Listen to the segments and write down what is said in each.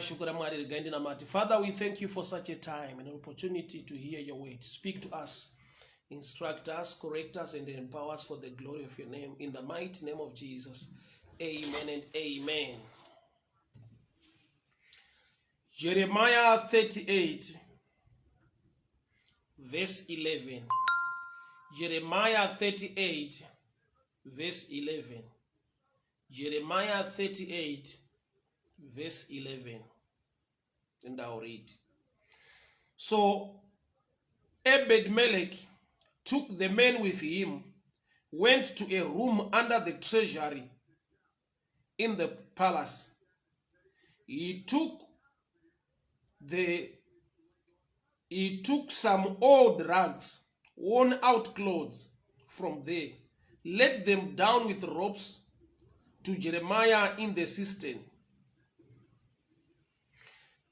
Shoko raMwari, regai ndinamate. Father, we thank you for such a time and an opportunity to hear your word. Speak to us, instruct us, correct us and empower us for the glory of your name. In the mighty name of Jesus, amen and amen. Jeremiah 38 verse 11. Jeremiah 38 verse 11. Jeremiah 38 verse 11, and I'll read. So Ebed Melech took the men with him, went to a room under the treasury in the palace. He took some old rags, worn out clothes from there, let them down with ropes to Jeremiah in the cistern.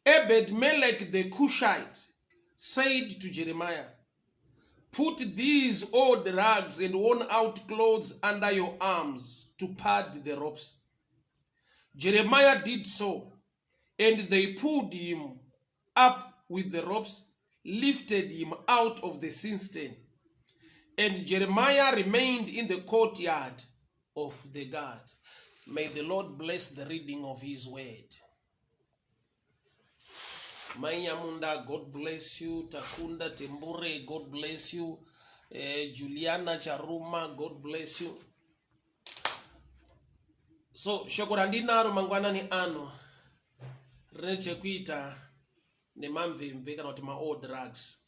Ebed Melech the Cushite said to Jeremiah, "Put these old rags and worn out clothes under your arms to pad the ropes." Jeremiah did so, and they pulled him up with the ropes, lifted him out of the cistern. And Jeremiah remained in the courtyard of the guard. May the Lord bless the reading of his word. Mainyamunda, God bless you. Takunda Tembure, God bless you. Juliana Charuma, God bless you. So, shoko randinaro mangwanani ano rine chekuita nemamvemve kana kuti maold rags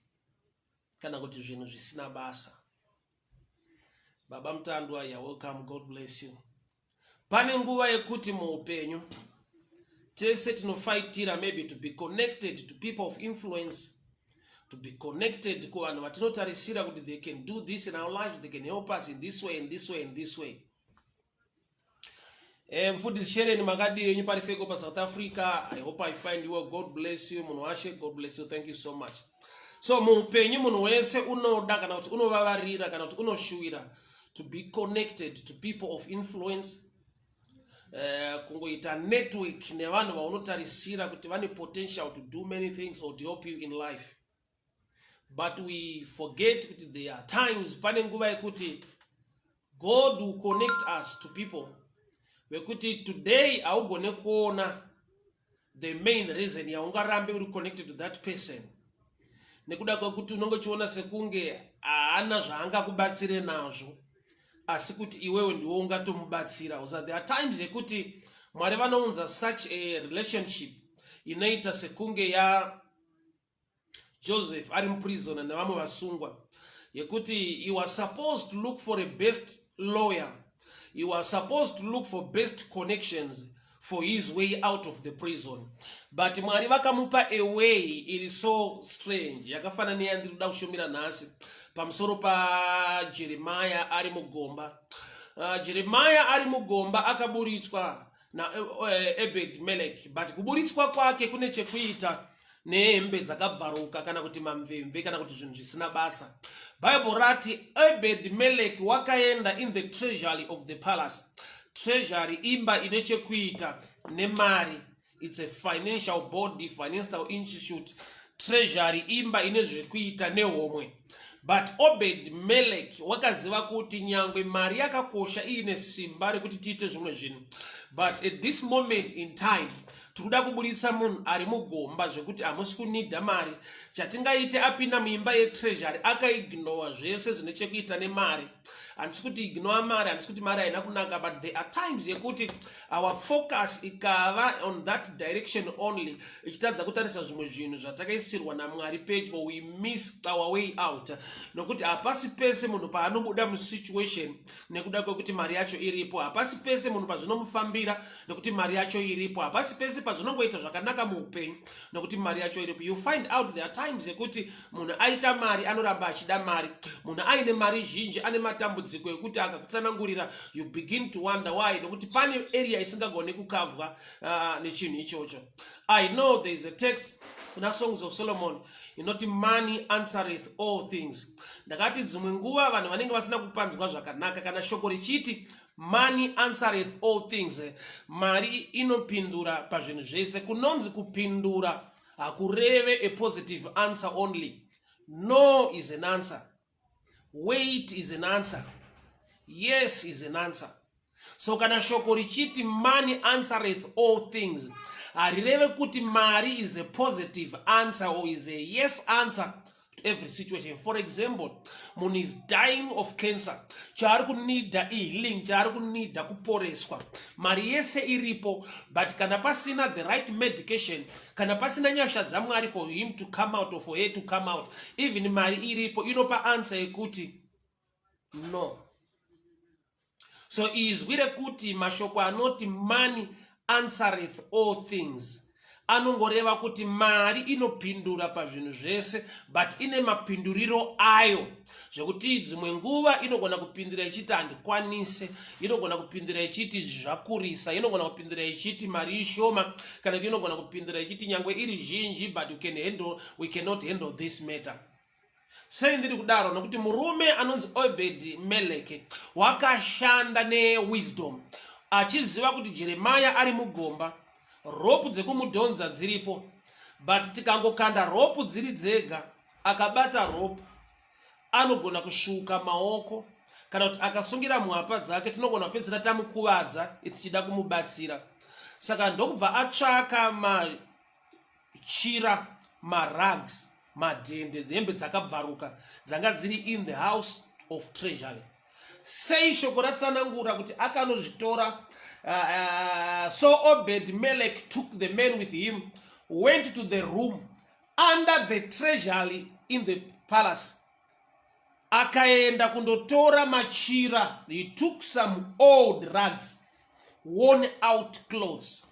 kana kuti zvinhu zvisina basa. Baba Mutandwa, you welcome, God bless you. Pane nguva yekuti muupenyu tese tinofaitira maybe to be connected to people of influence, to be connected kuvanhu vatinotarisira kuti they can do this in our lives, they can help us in this way, in this way, in this way. Mfundisi Shereni, makadii yenyu pariseko paSouth Africa? I hope I find you well. God bless you, munhu washe. God bless you. Thank you so much. So muupenyu munhu wese unoda kana kuti unovavarira kana kuti unoshuwira to be connected to people of influence, kungoita network nevanhu vaunotarisira kuti vane potential to do many things or to help you in life. But we forget kuti there are times, pane nguva yekuti God will connect us to people vekuti today haugone kuona the main reason yaungarambe uri connected to that person, nekuda kwekuti unenge uchiona sekunge haana zvaangakubatsire nazvo, asi kuti iwewe ndiwe ungatomubatsira. So there are times yekuti Mwari vanounza such a relationship inoita sekunge ya Joseph ari muprison nevamwe vasungwa, yekuti he was supposed to look for a best lawyer, he was supposed to look for best connections for his way out of the prison, but Mwari vakamupa a way iri so strange, yakafanana neyandiri kuda kushumira nhasi pamusoro paJeremaya ari mugomba. Jeremaya ari mugomba akaburitswa naEbed Melek, but kuburitswa kwake kune chekuita nehembe dzakabvaruka kana kuti mamvemve kana kuti zvinhu zvisina basa. Bible rati Ebed Melek wakaenda in the treasury of the palace. Treasury imba ine chekuita nemari. It's a financial body, financial institute. Treasury imba ine zvekuita nehomwe. But Obed Melek wakaziva kuti nyangwe mari yakakosha, iine simba rekuti tiite zvimwe zvinhu, but at this moment in time tiri kuda kuburitsa munhu ari mugomba zvekuti hamusi kunidha mari. Chatingaite, apinda muimba yetreasury, akaignora zvese zvine chekuita nemari. Handisi kuti ignore mari, handisi kuti mari haina kunaka, but there are times yekuti our focus ikava on that direction only, ichitadza kutarisa zvimwe zvinhu zvatakaisirwa naMwari pedyo, we miss our way out, nokuti hapasi pese munhu paanobuda musituation nekuda kwekuti mari yacho iripo. Hapasi pese munhu pazvinomufambira nekuti mari yacho iripo. Hapasi pese pazvinongoita zvakanaka muupenyu nekuti mari yacho iripo. You find out there are times yekuti munhu aita mari anoramba achida mari. Munhu aine mari zhinji ane matambudziko ekuti akakutsanangurira, you begin to wonder why, nekuti pane area isingagoni kukavhwa nechinhu ichocho. I know there is a text kuna Songs of Solomon inoti, "Money answereth all things." Ndakati dzimwe nguva vanhu vanenge vasina kupanzwa zvakanaka kana shoko richiti Money answereth all things. Mari inopindura pazvinhu zvese. Kunonzi kupindura hakureve a positive answer only. No is an answer. Wait is an answer. Yes is an answer. So kana shoko richiti money answereth all things, harireve kuti mari is a positive answer or is a yes answer to every situation. For example, munhu is dying of cancer, chaari kunida ihealing, chaari kunida kuporeswa, mari yese iripo, but kana pasina the right medication, kana pasina nyasha dzaMwari for him to come out or for her to come out, even mari iripo inopa answer yekuti no. So izwi rekuti, mashoko anoti "Money answereth all things" anongoreva kuti mari inopindura pazvinhu zvese, but ine mapinduriro ayo, zvekuti dzimwe nguva inogona kupindura ichiti handikwanise, inogona kupindura ichiti zvakurisa, inogona kupindura ichiti mari ishoma, kana kuti inogona kupindura ichiti nyangwe iri zhinji, but you can handle, we cannot handle this matter. Sei ndiri kudaro? Nokuti murume anonzi Obed Meleke wakashanda newisdom, achiziva kuti Jeremaya ari mugomba, rope dzekumudhonza dziripo, but tikangokanda rope dziri dzega, akabata rope anogona kusvuka maoko, kana kuti akasungira muhapa dzake, tinogona kupedzera tamukuvadza tichida kumubatsira. Saka ndokubva atsvaka machira, marugs, madhende, hembe dzakabvaruka dzanga dziri in the house of treasury. Sei shoko ratsanangura kuti akanozvitora? So Obed Melek took the man with him, went to the room under the treasury in the palace. Akaenda kundotora machira. He took some old rugs, worn out clothes.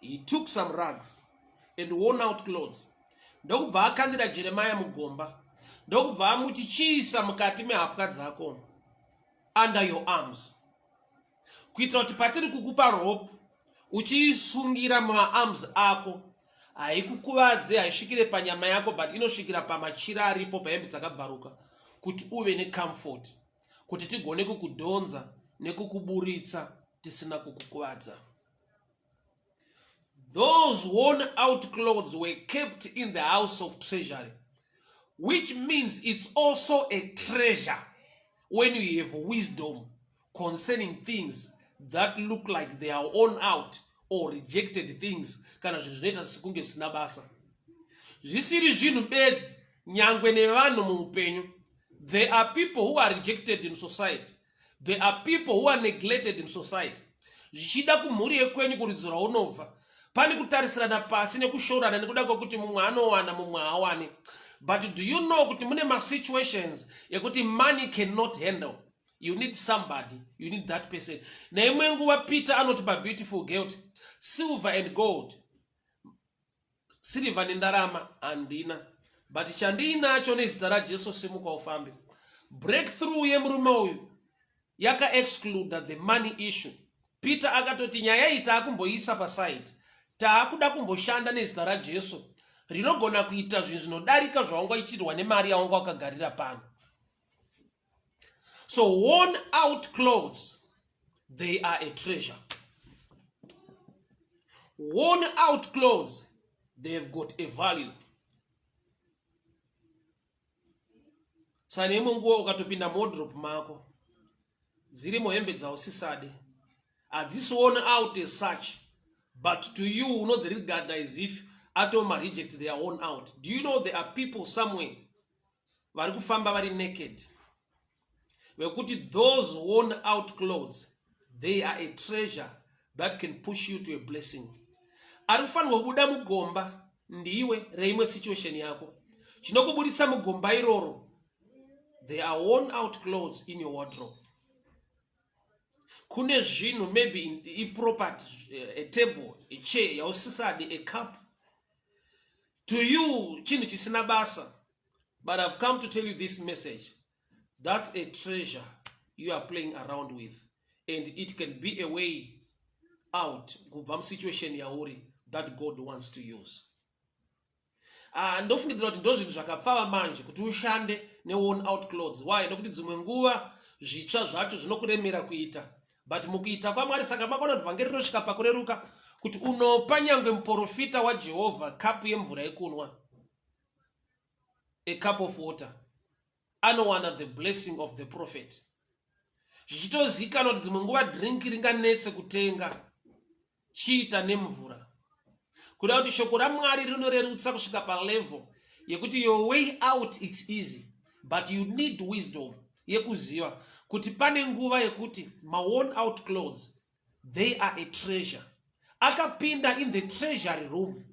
He took some rugs and worn out clothes, ndokubva akandira Jeremaya mugomba, ndokubva amuti, "Chiisa mukati mehapwa dzako, under your arms, kuitira kuti patiri kukupa rope uchiisungira mumaarms ako, haikukuvadze, haisvikire panyama yako, but inosvikira pamachira aripo, pahembe dzakabvaruka, kuti uve necomfort, kuti tigone kukudhonza nekukuburitsa tisina kukukuvadza." Those worn out clothes were kept in the house of treasury, which means it's also a treasure when you have wisdom concerning things that look like they are worn out or rejected things, kana zvinhu zvinoita sekunge zvisina basa, zvisiri zvinhu bedzi, nyangwe nevanhu muupenyu. There are people who are rejected in society. There are people who are neglected in society. Zvichida kumhuri yekwenyu, kurudzi rwaunobva, pane kutarisirana pasi nekushorana nekuda kwekuti mumwe anowana, mumwe haawani. But do you know kuti mune masituations ekuti money cannot handle? You need somebody, you need that person. Neimwe nguva Peter anoti pabeautiful gate, "Silver and gold," sirivha nendarama handina, but chandiinacho, nezita raJesu simuka ufambe. Breakthrough yemurume uyu yakaexcluda the money issue. Peter akatoti nyaya iyi taakumboisa paside, taakuda kumboshanda nezita raJesu rinogona kuita zvinhu zvinodarika zvaunga nemari yaunga wakagarira pano. So worn out clothes, they are a treasure. Worn out clothes, they've got a value. Saka neimwe nguva ukatopinda muwardrobe mako, dzirimo hembe dzausisade, hadzisi worn out as such, but to you unodziregarda as if atoma reject, they are worn out. Do you know there are people somewhere vari kufamba vari naked, vekuti those worn out clothes, they are a treasure that can push you to a blessing? Ari kufanirwa kubuda mugomba ndiwe reimwe situation yako. Chinokuburitsa mugomba iroro, there are worn out clothes in your wardrobe. Kune zvinhu, maybe iproperty, a table, a chair yausisadi, a cup, to you chinhu chisina basa, but I've come to tell you this message: that's a treasure you are playing around with, and it can be a way out kubva musituation yauri that God wants to use. Ah, ndofungidzira kuti ndo zvinhu zvakapfava manje kuti ushande neworn out clothes. Why? Nokuti dzimwe nguva Zvitsva zvacho zvinokuremera kuita, but mukuita kwaMwari. Saka makaona kuti vhangeri rinosvika pakureruka kuti unopa nyangwe muprofita waJehovha kapu yemvura yekunwa, a cup of water, anowana the blessing of the prophet, zvichitozikanwa kuti dzimwe nguva drink ringanetse kutenga, chiita nemvura. Kuda kuti shoko raMwari rinorerutsa kusvika palevel yekuti your way out, it's easy, but you need wisdom yekuziva kuti pane nguva yekuti maworn out clothes, they are a treasure. Akapinda in the treasury room,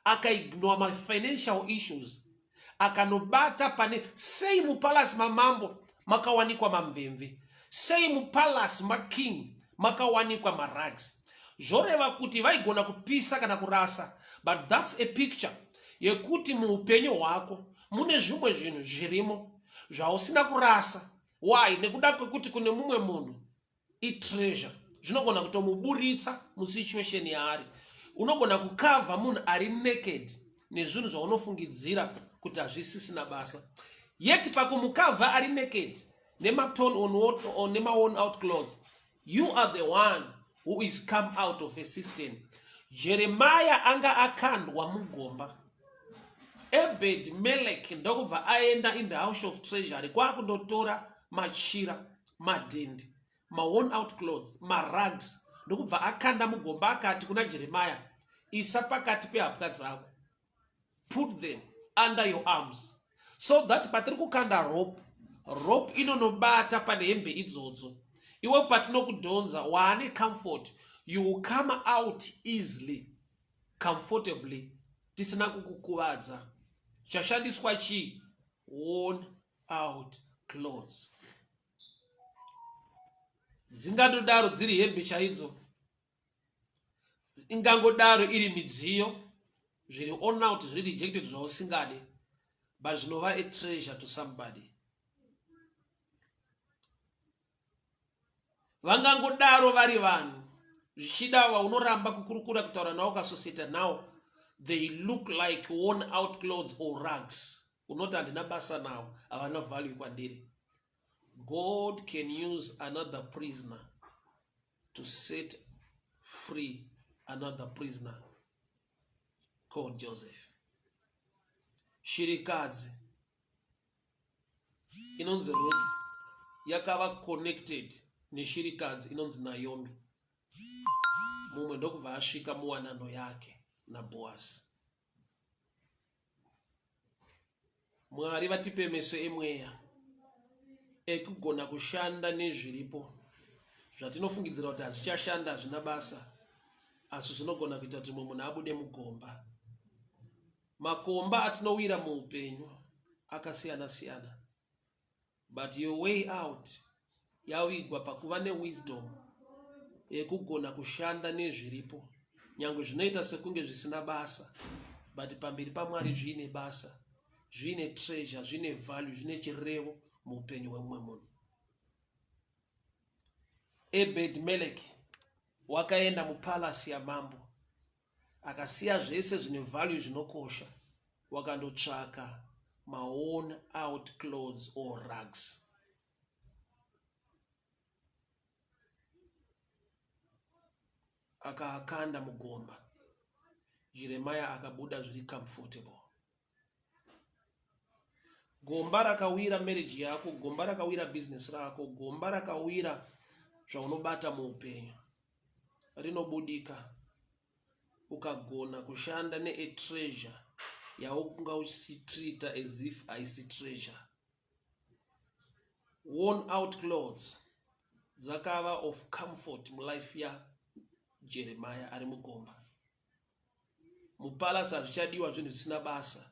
akaignore mafinancial issues, akanobata pane. Sei mupalasi mamambo makawanikwa mamvemve? Sei mupalasi making makawanikwa marags? Zvoreva kuti vaigona kupisa kana kurasa, but that's a picture yekuti muupenyu hwako mune zvimwe zvinhu zvirimo zvausina kurasa. Why? Nekuda kwekuti kune mumwe munhu itreasure, zvinogona kutomuburitsa musituation yaari. Unogona kukavha munhu ari naked nezvinhu zvaunofungidzira kuti hazvisisina basa, yet pakumukavha ari naked nematorn on nemaworn out clothes, you are the one who is come out of a system. Jeremiah anga akandwa mugomba, Ebed Melek ndokubva aenda in the house of treasury kwakundotora machira, madhindi, maworn out clothes, marags, ndokubva akanda mugomba. Akati kuna Jeremiah, "Isa pakati pehapwa dzako, put them under your arms, so that patiri kukanda rope, rope inonobata pane hembe idzodzo. Iwe patinokudhonza waane comfort, you will come out easily, comfortably, tisina kukukuvadza." Chashandiswa chii? Worn out clothes. Dzingangodaro dziri hembe chaidzo, ingangodaro iri midziyo, zviri worn out, zviri rejected, zvausingade, but zvinova a treasure to somebody. Vangangodaro vari vanhu zvichida vaunoramba kukurukura, kutaura navo, ukasoseta nawo, they look like worn out clothes or rags. Unoti, "Handina basa nawo, havana value kwandiri." God can use another prisoner to set free another prisoner called Joseph. Shirikadzi inonzi Ruth yakava connected neshirikadzi inonzi Naomi, mumwe ndokubva asvika muwanano yake naBoaz. Mwari vatipe meso emweya ekugona kushanda nezviripo zvatinofungidzira kuti hazvichashanda, hazvina basa, asi zvinogona kuita kuti mumwe munhu abude mugomba. Makomba atinowira muupenyu akasiyana siyana, but your way out yawigwa pakuva newisdom yekugona kushanda nezviripo, nyange zvinoita sekunge zvisina basa, but pamberi paMwari zviine basa, zviine treasure, zviine value, zvine chirevo muupenyu hwemumwe munhu. Ebed Melek wakaenda mupalasi yamambo, akasiya zvese zvine value, zvinokosha, wakandotsvaka maworn out clothes or rugs, akaakanda mugomba. Jeremiah akabuda zviri comfortable. Gomba rakawira marriage yako, gomba rakawira business rako, gomba rakawira zvaunobata muupenyu, rinobudika ukagona kushanda neatreasure yaunga uchitreata as if haisi treasure. Worn out clothes dzakava of comfort mulife yaJeremiah ari mugomba. Mupalasi hazvichadiwa zvinhu zvisina basa,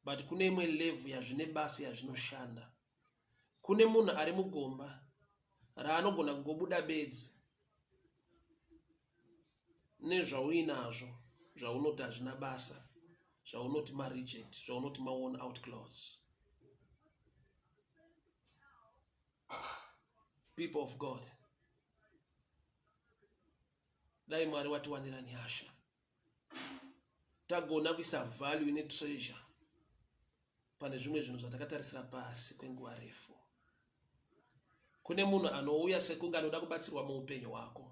but kune imwe level yazvine basa, yazvinoshanda. Kune munhu ari mugomba raanogona kungobuda bedzi nezvauinazvo, zvaunoti hazvina basa, zvaunoti mareject, zvaunoti maworn out clothes. People of God, dai Mwari watiwanira nyasha, tagona kuisa value netreasure pane zvimwe zvinhu zvatakatarisira pasi kwenguva refu. Kune munhu anouya sekunge anoda kubatsirwa muupenyu hwako.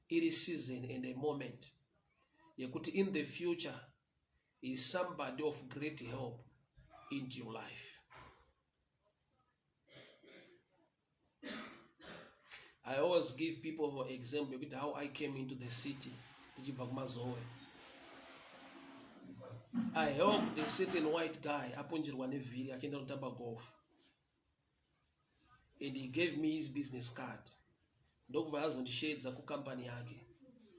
Iri season and a moment yekuti in the future is somebody of great help into your life. I always give people for example yekuti how I came into the city ndichibva kumazowe. I helped a certain white guy apunjirwa nevhiri achienda kunotamba golf and he gave me his business card ndokubva azondisheedza kukampani yake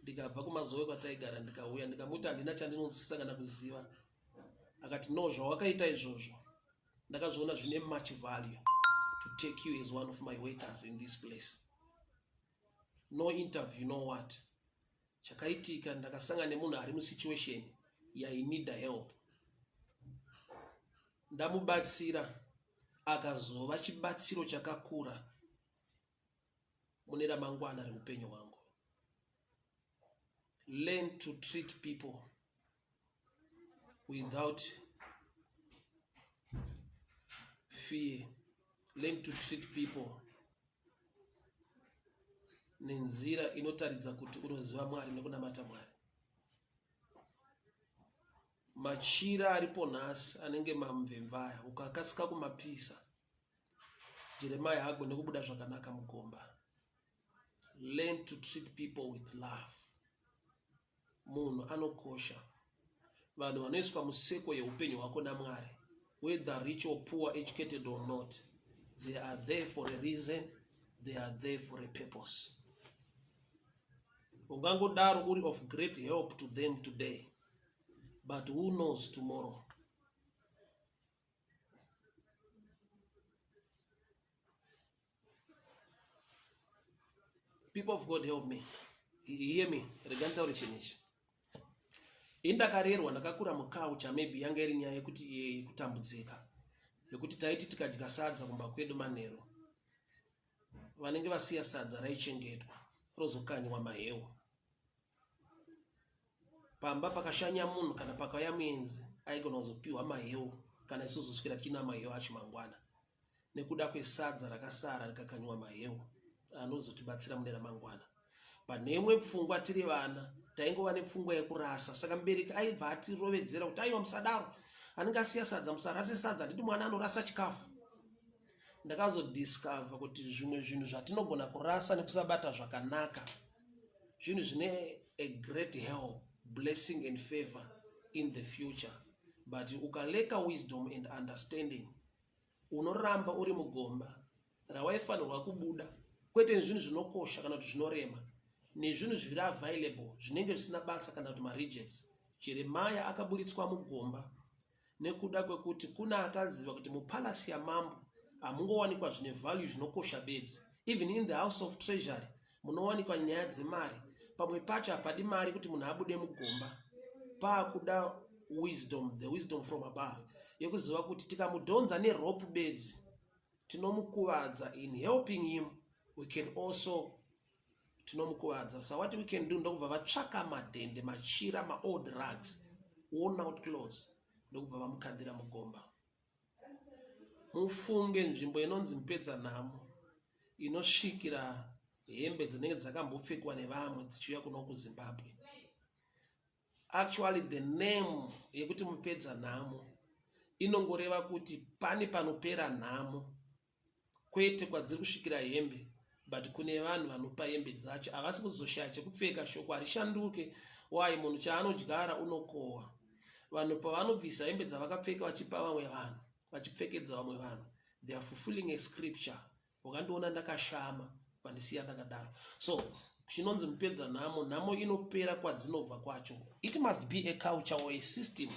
ndikabva kumazowe kwataigara ndikauya ndikamuti handina chandinonzwisisa kana kuziva akati no zvawakaita izvozvo ndakazviona zvine much value to take you as one of my workers in this place no interview no what chakaitika ndakasangana nemunhu ari musituation yainida help ndamubatsira akazova chibatsiro chakakura mune ramangwana reupenyu hwangu learn to treat people without fear learn to treat people nenzira inotaridza kuti unoziva mwari nekunamata mwari machira aripo nhasi anenge mamvemvaya ukakasika kumapisa jeremiah haagone kubuda zvakanaka mugomba learn to treat people with love Munhu anokosha. Vanhu vanoiswa museko yeupenyu hwako naMwari, whether rich or poor, educated or not, they are there for a reason, they are there for a purpose. Ungangodaro uri of great help to them today, but who knows tomorrow? People of God help me. Hear me. Rega nditaure chinhu ichi. Ini ndakarerwa ndakakura muculture maybe yanga iri nyaya yekuti yekutambudzika yekuti taiti tikadya sadza kumba kwedu manheru vanenge vasiya sadza raichengetwa rozokanywa mahewu pamba pakashanya munhu kana pakauya muenzi aigona kuzopiwa mahewu kana isu zoswera tichina mahewu acho mangwana nekuda kwesadza rakasara rikakanyiwa mahewu anozotibatsira mune ramangwana. Pane imwe pfungwa tiri vana taingova nepfungwa yekurasa saka mubereki aibva atirovedzera kuti aiwa musadaro anenge asiya sadza musarase sadza handiti mwana anorasa chikafu ndakazodiscover kuti zvimwe zvinhu zvatinogona kurasa nekusabata zvakanaka zvinhu zvine a great help blessing and favor in the future but ukaleka wisdom and understanding Unoramba uri mugomba rawaifanirwa kubuda kwete nezvinhu zvinokosha kana kuti zvinorema, nezvinhu zviri available zvinenge zvisina basa kana kuti marejects. Jeremiah akaburitswa mugomba nekuda kwekuti kuna akaziva kuti mupalace yamambo hamungowanikwa zvine value zvinokosha bedzi. Even in the house of treasury munowanikwa nyaya dzemari pamwe pacho hapadi mari kuti munhu abude mugomba paakuda wisdom the wisdom from above yekuziva kuti tikamudhonza nerope bedzi tinomukuvadza in helping him we can also tinomukuvadza so what we can do ndokubva vatsvaka madhende machira maold rugs worn out clothes ndokubva vamukandira mugomba Mufunge nzvimbo inonzi Mupedzanhamo inosvikira hembe dzinenge dzakambopfekwa nevamwe dzichiuya kuno kuZimbabwe. Actually the name yekuti Mupedzanhamo inongoreva kuti pane panopera nhamo kwete kwadziri kusvikira hembe but kune vanhu vanopa hembe dzacho havasi kuzoshaya chekupfeka shoko harishanduke why munhu chaanodyara unokohwa vanhu pavanobvisa hembe dzavakapfeka vachipa vamwe vanhu vachipfekedza vamwe vanhu they are fulfilling a scripture wakandiona ndakashama vandisiya ndakadaro so chinonzi mupedza nhamo nhamo inopera kwadzinobva kwacho it must be a culture or a system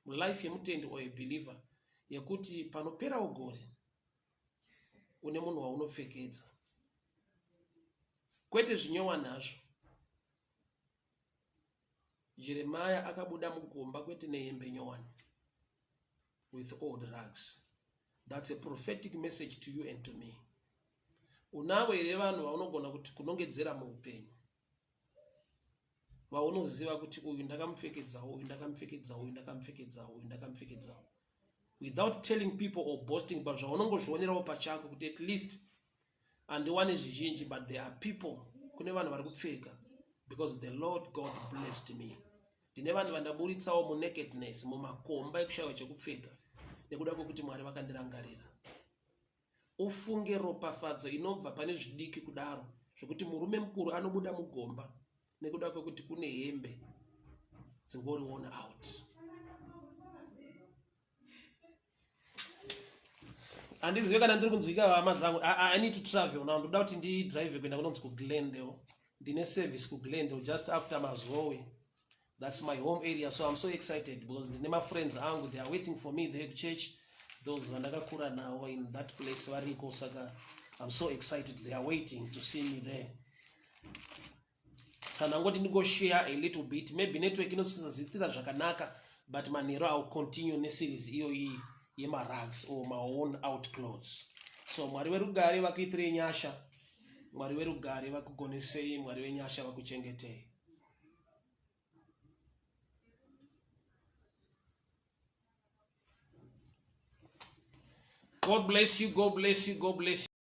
mulife yemutendi or a believer yekuti panoperawo gore une munhu waunopfekedza kwete zvinyowa nhazvo jeremaya akabuda mugomba kwete nehembe nyowani with old rugs that's a prophetic message to you and to me unavo here vanhu vaunogona kuti kunongedzera muupenyu vaunoziva kuti uyu ndakamupfekedzawo uyu ndakamupfekedzawo uyu ndakamupfekedzawo uyu ndakamupfekedzawo without telling people or boasting but zvaunongozvionerawo pachako kuti at least Handiwane zvizhinji but there are people, kune vanhu vari kupfeka because the Lord God blessed me. Ndine vanhu vandaburitsawo munakedness, mumakomba ekushaiwa chekupfeka nekuda kwekuti Mwari vakandirangarira. Ufunge ropafadzo inobva pane zvidiki kudaro zvekuti murume mukuru anobuda mugomba nekuda kwekuti kune hembe dzingori worn out. Handizive kana ndiri kunzwika hama dzangu. I need to travel now. Ndoda kuti ndidrive kuenda kunonzi kuGlendale. Ndine service kuGlendale just after Mazowe. That's my home area, so I'm so excited because ndine mafriends angu, they are waiting for me there kuchurch. Those vandakakura nawo in that place variko, saka I'm so excited, they are waiting to see me there. Saka ndangoti ndingoshare a little bit, maybe network inosazitira zvakanaka, but manheru I will continue neseries iyoyi yemarags or my own out clothes. So Mwari werugare vakuitirei nyasha, Mwari werugare vakugonesei, Mwari wenyasha vakuchengetei. God bless you, God bless you, God bless you.